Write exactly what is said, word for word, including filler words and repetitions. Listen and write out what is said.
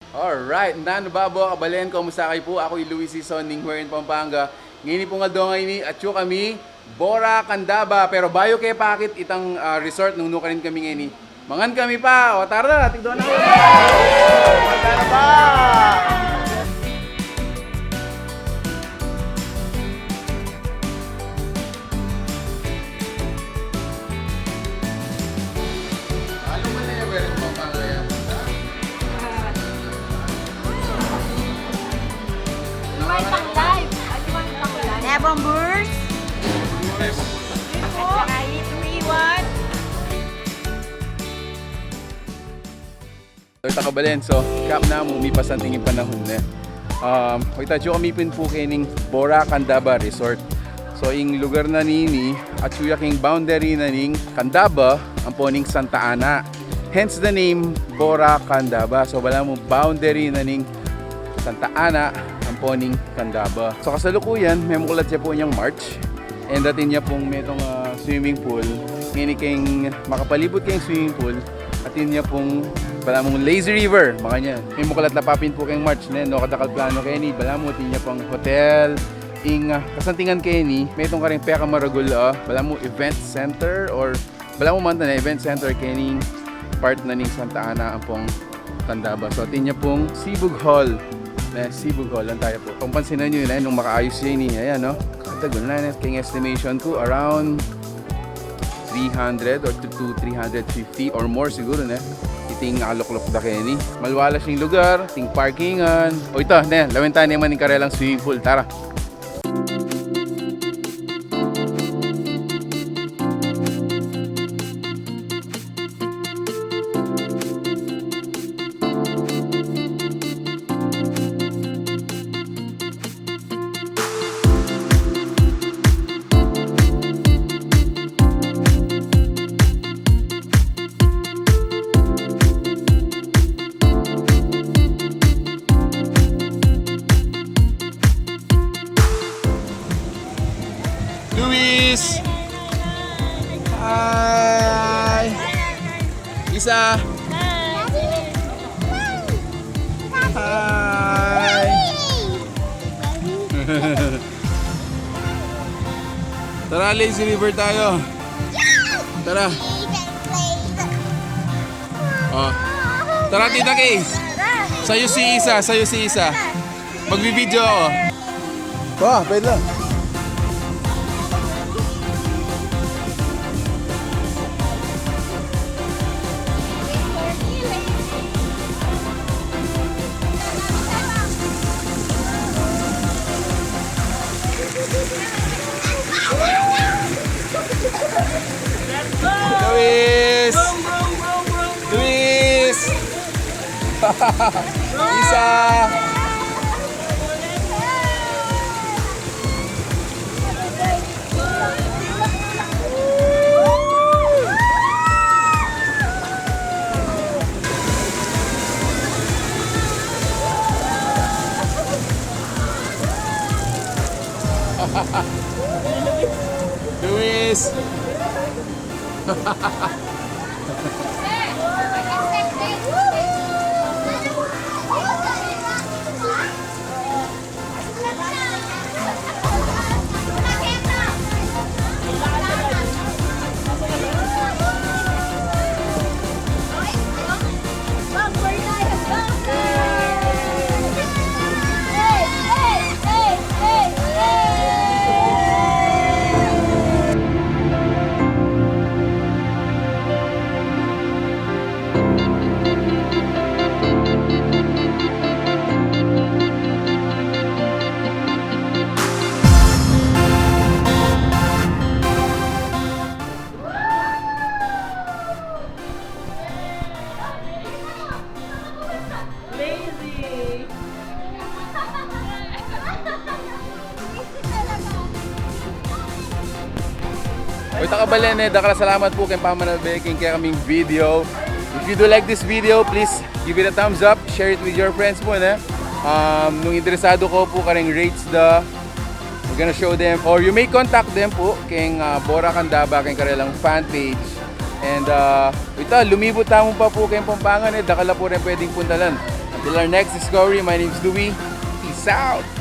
Alright, nanu babo, kabalen, kumusta kayu pu? Aku i Luis Sison ning Wherein Pampanga. Ngeni pung aldo ngeni, atyu kami Bora, Candaba. Pero bayu ke pakit itang, ah, resort nung nukarin kami ngeni, mangan kami pa. O tara na, tignan na. Tara pa. May pang live. Ano yung pang live? Nebong Burst. At saka three one. Tara, kabalen, so, kap na mu, mipasanting ing panahun ne. Um, oy, atyu kami pin pu kening Bora, Candaba Resort. So, ing lugar na nini, atyu ya king boundary na ning Candaba, ampo ning Santa Ana. Hence the name, Bora, Candaba. So, balamu boundary na ning Santa Ana, ampo ning Candaba. So, kasalukuyan, memukulat ya pu inyang March. And atin ya pung metung, ah, swimming pool. Ngeni keng makapalibut keng swimming pool, atin ya pung, balamu, lazy river, makanyan. Memukulat la pa pin pu keng March, ne, no, kadakal plano keni, balamu atin ya pung hotel, ing, ah, kasantingan keni, metung karing pekamaragul, ah, balamu event center or balamu man ta ne event center kening part na ning Santa Ana ampong Candaba. So, atin ya pung Sibug Hall. Ne, Sibug Hall lang tayo pu. Kung pansinan yu, ne, nung makaayus ya ini, ayan, no? Kadagul na, ne? Keng estimation ku, around three hundred or to, to three hundred fifty or more siguru, ne? Iting alukluk da keni. Malwalas ing lugar, iting parkingan. O ita, ne, lawen ta ne man ing karelang swimming pool. Tara. Luis! Hi! Isa! Hi! Tara, lazy river tayo. Tara. O. Tara, Tita Kay. Sayu si Isa, sayu si Isa. Magbibideo ako. Pa, pwede lang. Luis! Luis! Isa! Luis! Lazy. Oy, ita, kabalen, e, dakal a salamat pu keng pamanalbe keng kekaming video. If you do like this video, please give it a thumbs up, share it with your friends pu, ne? Um, nung interesadu ko pu kareng rates da, we're gonna show them, or you may contact them pu keng, ah, Bora Candaba, keng karelang fan page. And, ah, ita, lumibut tamu pa pu keng Pampanga, ne? Dakal a pu reng pwedeng puntalan. Till our next discovery, my name is Louie. Peace out!